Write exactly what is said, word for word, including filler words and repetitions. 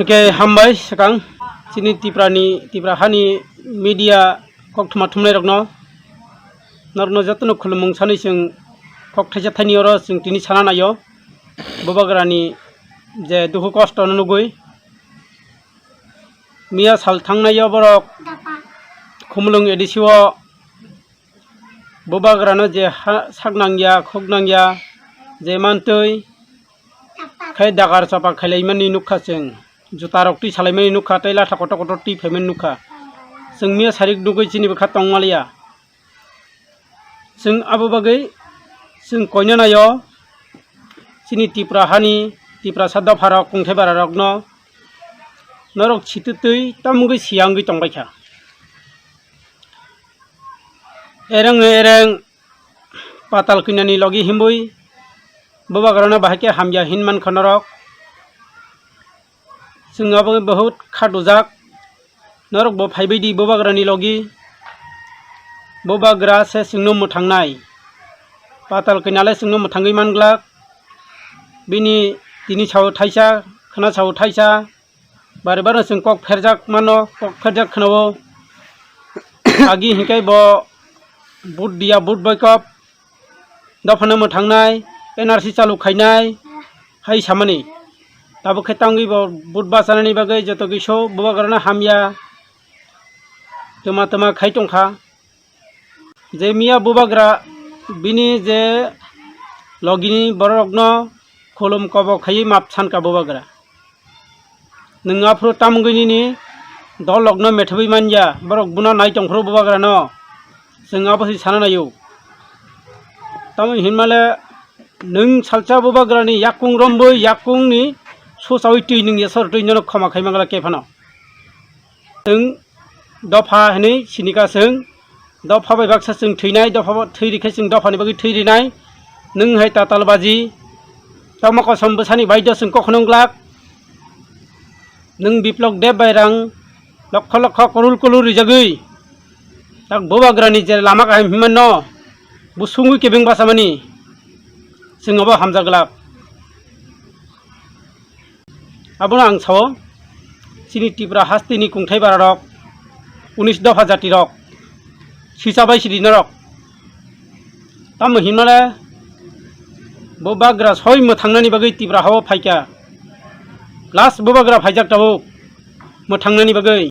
Ke hambai swkang chini Tiprani, Tipra hani media kok thuma thumnai rokno, norokno jotono khulumung sanwi chwng kok thaisa thaini oro chwng tini sana naio. Bubagrani je dukhu kosto no nugwi miya sal thangnaio borok Khumulwng A D C o Bubagrano je ha sak nangya, khuk nangya, je mantwi khai dagar chapa khailaimani nukha chwng, jutarok twi salaimani nukha, tei latha kotor kotor twi phaimani nukha. Chwng miya sarik nugwi chini bwkha tongmaliya. Chwng abo bagwi chwng koina naio chini Tipra hani, Tiprasa dopharok, kungthai bararokno norok sitwtwi tamungwi siya wngwi tongbaikha. Ereng ereng patal kinani logi himbui Bubagrano bahai khe hamya hin mankha norok. Chwng abo bahut khatujak. Norok bo phaibai di Bubagrani logi. Bubagra se chwngno mwthangnai. Patal kinale chwngno mwthangwi manglak. Bini tini sao thaisa, khwna sao thaisa. Bari bari chwng kok pherjak mano, kok pherjak khwnao. Agi hinkhe bo vote diya, vote boikop, dophano mwthangnai, N R C chalu khainai, hai samani. Tabuk khe tangwi bo vote bachanani bagwi joto kisu Bubagrano hamya twma twma khai tongkha. Je miya Bubagra bini je logini bororokno khulum kobok khaiwi map sanka Bubagra. Nwng aphuru tamungwi nini dol rokno methebwi manya, borok buno nai tongphuru Bubagrano. Chwng abo se sana naio. Tamoni hinmale nwng salsa Bubagrani yakung rombwi yakungni susawi twi nwng yasor twi nono khoma khai mangla kephano. Chwng dopha hinwi sinika chwng, dopha bai baksa chwng thwinai, dopha bo thwi rikhe chwng dophani bagwi thwi rinai. Nwng hai tatal baji, tamo kosom bwsani baidyo chwng kokhono wng glak. Nwng Biplok Deb bai rang lokho lokho, korul korul rijagwi tak Bubagrani je lama kaham himano busungwi kebeng bachamani chwng abo hamjak glak. Abono ang sao, chini Tripura hasteni kungthai bararok, unis dopha jatirok, sisa bai sidi norok. Tamo hinmale Bubagra soi mwthangnani bagwi Tripura hao phaikha. Last Bubagra phaijak tabuk mwthangnani bagwi.